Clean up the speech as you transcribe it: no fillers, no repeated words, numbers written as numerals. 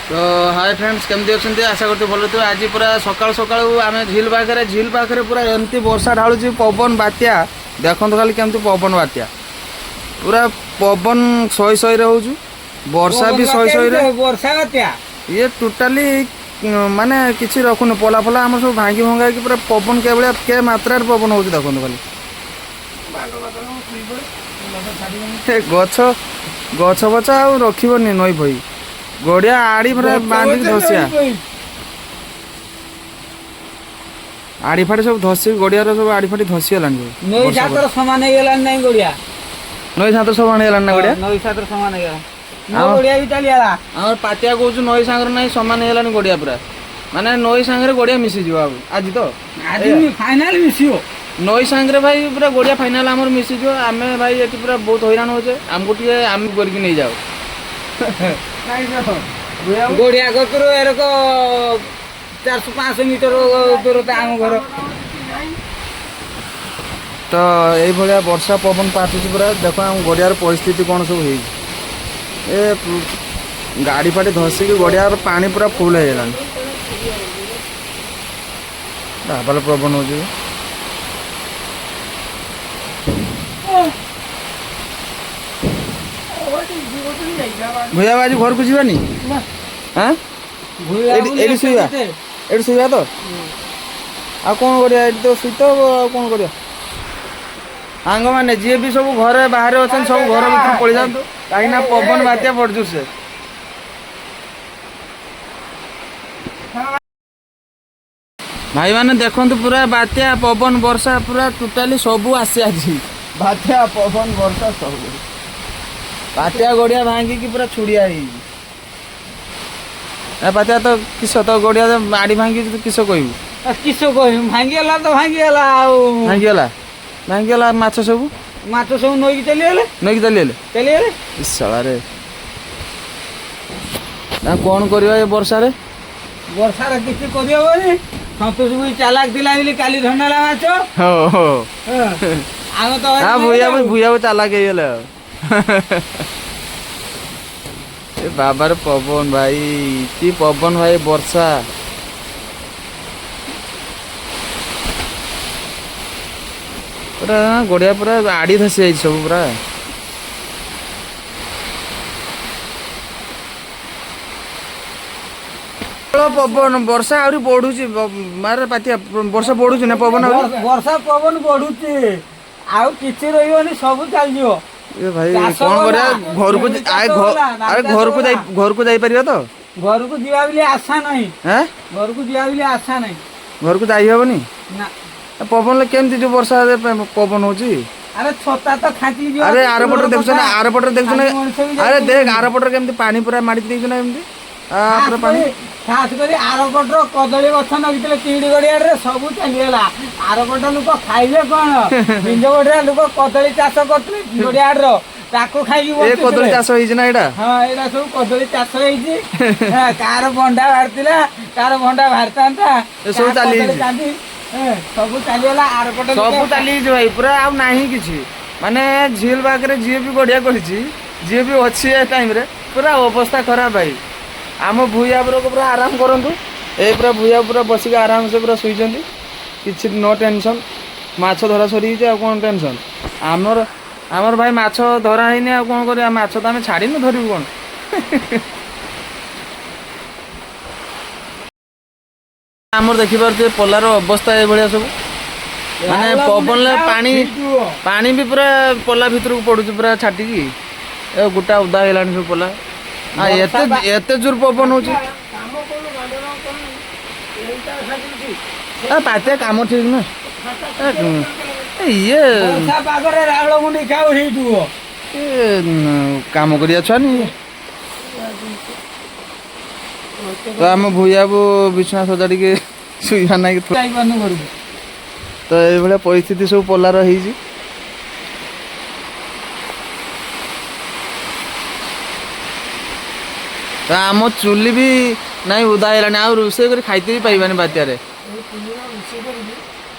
ତ ହାଏ ଫ୍ରେଣ୍ଡସ୍, କେମିତି ଅଛନ୍ତି? ଆଶା କରୁଛି ଭଲ ଥିବେ। ଆଜି ପୁରା ସକାଳୁ ସକାଳୁ ଆମେ ଝିଲ ପାଖରେ ପୁରା ଏମିତି ବର୍ଷା ଢାଳୁଛି, ପବନ ବାତ୍ୟା। ଦେଖନ୍ତୁ ଖାଲି କେମିତି ପବନ ବାତ୍ୟା, ପୁରା ପବନ ଶହେ ଶହେରେ ହେଉଛି, ବର୍ଷା ବି ଶହେ ଶହେରେ। ବର୍ଷା ବାତ୍ୟା। ଇଏ ଟୋଟାଲି ମାନେ କିଛି ରଖୁନି। ପଲା ଫଲା ଆମର ସବୁ ଭାଙ୍ଗି ଭଙ୍ଗାଇକି ପୁରା ପବନ କେଭଳିଆ କେ ମାତ୍ରାରେ ପବନ ହେଉଛି ଦେଖନ୍ତୁ ଖାଲି। ଏ ଗଛ ଗଛ ବଛ ଆଉ ରଖିବନି। ନଈ ଫଇ ଗଡ଼ିଆ ଆଡ଼ି ପୁରା ବାନ୍ଧିକି ଧସିଆ, ଆଡ଼ି ଫାଡ଼ି ସବୁ ଧସି, ଗଡ଼ିଆର ସବୁ ଆଡ଼ି ଫାଡ଼ି ଧସିଗଲାଣି ସବୁ। ନଈ ବର୍ଷା ଛାତର ସମାନ ହେଇଗଲାଣି ନାଇଁ ଗଡ଼ିଆ। ନଈ ଛାତ ସମାନ ହେଇଗଲାଣି ନା ଗଡ଼ିଆ? ନଈ ଛାତର ସମାନ ହେଇଗଲା, ଗଡ଼ିଆ ବି ଚାଲିଗଲା। ଆମର ପାତିଆ କହୁଛୁ ନଈ ସାଙ୍ଗରେ ନାଇଁ ସମାନ ହେଇଗଲାଣି ଗଡ଼ିଆ ପୁରା, ମାନେ ନଈ ସାଙ୍ଗରେ ଗଡ଼ିଆ ମିଶିଯିବ ଆଉ ଆଜି ତ। ଆଜି ଫାଇନାଲ ମିଶିବ। ନଈ ସାଙ୍ଗରେ ଭାଇ ପୁରା ଗଡ଼ିଆ ଫାଇନାଲ ଆମର ମିଶିଯିବ। ଆମେ ଭାଇ ଏଠି ପୁରା ବହୁତ ହଇରାଣ ହଉଛେ। ଆମକୁ ଟିକେ ଆମେ କରିକି ନେଇଯାଉ। ଗଡ଼ିଆ କତରୁ ଏରକ 400-500 ମିଟର ଦୂରତା ଆମ ଘର। ତ ଏଇଭଳିଆ ବର୍ଷା ପବନ ପାଚୁଛି ପୁରା। ଦେଖ ଆମ ଗଡ଼ିଆର ପରିସ୍ଥିତି କ'ଣ ସବୁ ହେଇଛି। ଏ ଗାଡ଼ି ଫାଡ଼ି ଧସିକି ଗଡ଼ିଆର ପାଣି ପୁରା ଫୁଲ୍ ହେଇଗଲାଣି। ଭଲ ପବନ ହେଉଛି। ଭୂୟା, ଆଜି ଘରକୁ ଯିବାନି? ଆଁ, ଏଇଠି ଶୋଇବା, ଏଇଠି ଶୋଇବା ତ। ଆଉ କ'ଣ କରିବା? ଏଇଠି ତ ଶୋଇତ ହବ, ଆଉ କ'ଣ କରିବା? ସାଙ୍ଗମାନେ, ଯିଏ ବି ସବୁ ଘରେ ବାହାରେ ଅଛନ୍ତି, ସବୁ ଘର ଭିତରୁ ପଳେଇ ଯାଆନ୍ତୁ, କାହିଁକି ନା ପବନ ବାତ୍ୟା ପଡୁଛୁ ସେ। ଭାଇମାନେ, ଦେଖନ୍ତୁ ପୁରା ବାତ୍ୟା ପବନ ବର୍ଷା ପୁରା ଟୋଟାଲି ସବୁ ଆସି ଆଜି। ବାତ୍ୟା ପବନ ବର୍ଷା ସବୁ ବାତ୍ୟା ଗଡ଼ିଆ ଭାଙ୍ଗିକି ପୁରା ଛୁଡ଼ିଆ ହେଇଛି। ଏ ବାତ୍ୟା ତ କିସ ତ ଗଡ଼ିଆ ଆଡ଼ି ଭାଙ୍ଗିଛି ତୁ କିସ କହିବୁ? କିସ କହିବୁ? ଭାଙ୍ଗିଗଲା ତ ଭାଙ୍ଗିଗଲା ଆଉ। ଭାଙ୍ଗିଗଲା, ଭାଙ୍ଗିଗଲା। ମାଛ ସବୁ ମାଛ ସବୁ ନଈକି ଚାଲିଗଲେ। ନଈକି ଚାଲିଗଲେ। ଚାଲିଗଲେ। ଶଳାରେ, ନା କ'ଣ କରିବା ଏ ବର୍ଷାରେ? ବର୍ଷାରେ କିଛି କରିହବନି। ସନ୍ତୋଷ ବି ଚାଲାକ ଥିଲା ବୋଲି କାଲି ଧରିନେଲା ମାଛ। ହଉ ହଉ। ଆମେ ତ ହଁ, ଭୁଇଆ ଭୁଇଆ ଚାଲାକ ହେଇଗଲେ ଆଉ। ଏ ବାବାର ପବନ ଭାଇ, କି ପବନ ଭାଇ, ବର୍ଷା ପୁରା ଗଡ଼ିଆ ପୁରା ଆଡ଼ି ଧସି ଯାଇଛି ସବୁ ପୁରା। ପବନ ବର୍ଷା ଆହୁରି ବଢୁଛି। ମାରେ ପାତିଆ, ବର୍ଷା ବଢୁଛି ନା ପବନ ଆହୁରି? ବର୍ଷା ପବନ ବଢୁଛି, ଆଉ କିଛି ରହିବନି, ସବୁ ଚାଲିଯିବ। ଏ ଭାଇ, କଣ କରିବା? ଘରକୁ ଆରେ ଘରକୁ ଯାଇ ଘରକୁ ଯାଇପାରିବା ତ? ଘରକୁ ଯିବା ବୋଲି ଆଶା ନାହିଁ। ଘରକୁ ଯିବା ବୋଲି ଆଶା ନାହିଁ। ଘରକୁ ଯାଇ ହବନି ନା? ପବନରେ କେମିତି, ଯୋଉ ବର୍ଷା ପବନ ହଉଛି। ଆରେ ଛତା ତ ଖାଞ୍ଚି। ଆରେ ଆରପଟରେ ଦେଖୁଛ ନା? ଆରପଟରେ ଦେଖୁଛ ନା? ଆରେ ଦେଖ, ଆରପଟରେ କେମିତି ପାଣି ପୁରା ମାଡ଼ି ଦେଇଛୁ ନା, ଏମିତି ପୁରା ପାଣି। ଖାସ କରି ଆରପଟର କଦଳୀ ଗଛ ଲଗେଇଥିଲେ ତିଇଡି ଗଡିଆରେ, ସବୁ ଚାଲିଗଲା। ଆରପଟ ଲୋକ ଖାଇବେ କଣ? ନିଜ ଗଡିଆ ଲୋକ କଦଳୀ ଚାଷ କରୁଥିଲେ ଗଡିଆଡର, ତାକୁ ଖାଇକି। କଦଳୀ ଚାଷ ହେଇଛି ନା ଏଇଟା? ହଁ, ଏଇଟା ସବୁ କଦଳୀ ଚାଷ ହେଇଛି। କାହାର ଭଣ୍ଡା ବାହାରିଥିଲା, କାହାର ଭଣ୍ଡା ବାହାରିଥାନ୍ତା, ସବୁ ଚାଲି ସବୁ ଚାଲିଗଲା ଆରପଟ। ସବୁ ଚାଲିଯାଇଛି ଭାଇ ପୁରା, ଆଉ ନାହିଁ କିଛି। ମାନେ ଝିଲ ପାଖରେ ଯିଏ ବି ଗଡିଆ କରିଛି, ଯିଏ ବି ଅଛି ଏ ଟାଇମରେ, ପୁରା ଅବସ୍ଥା ଖରାପ ଭାଇ। ଆମ ଭୂୟା ପୁରକୁ ପୁରା ଆରାମ କରନ୍ତୁ। ଏ ପୁରା ଭୂୟା ପୁରା ବସିକି ଆରାମସେ ପୁରା ଶୋଇଛନ୍ତି, କିଛି ନୋ ଟେନସନ୍। ମାଛ ଧରା ସରିଯାଇଛି, ଆଉ କ'ଣ ଟେନସନ୍ ଆମର? ଆମର ଭାଇ ମାଛ ଧରା ହେଇନି, ଆଉ କ'ଣ କରିବା? ମାଛ ତ ଆମେ ଛାଡ଼ିନୁ, ଧରିବୁ କ'ଣ? ଆମର ଦେଖିପାରୁଥିବେ ପଲାର ଅବସ୍ଥା ଏଇଭଳିଆ ସବୁ। ମାନେ ପବନରେ ପାଣି ପାଣି ବି ପୁରା ପଲା ଭିତରକୁ ପଡୁଛି ପୁରା ଛାଟିକି। ଏ ଗୋଟା ଓଦା ହେଇଗଲାଣି ସବୁ ପଲା। ଏତେ ଏତେ ଜୋର ପବନ ହଉଛି। ପାତିଆ କାମ ଠିକ ନା ଇଏ? କାମ କରିବା ଛୁଆନି ତ। ଆମ ଭୂୟାବୁ ବିଛଣା ସଜାଡ଼ିକି ଶୋଇବା ନାଇଁ ତ। ଏଇଭଳିଆ ପରିସ୍ଥିତି ସବୁ ପଲାର ହେଇଛି। ତ ଆମ ଚୁଲି ବି ନାଇଁ, ଓଦା ହେଇଗଲାଣି, ଆଉ ରୋଷେଇ କରି ଖାଇତେ ବି ପାଇବାନି ବାତ୍ୟାରେ।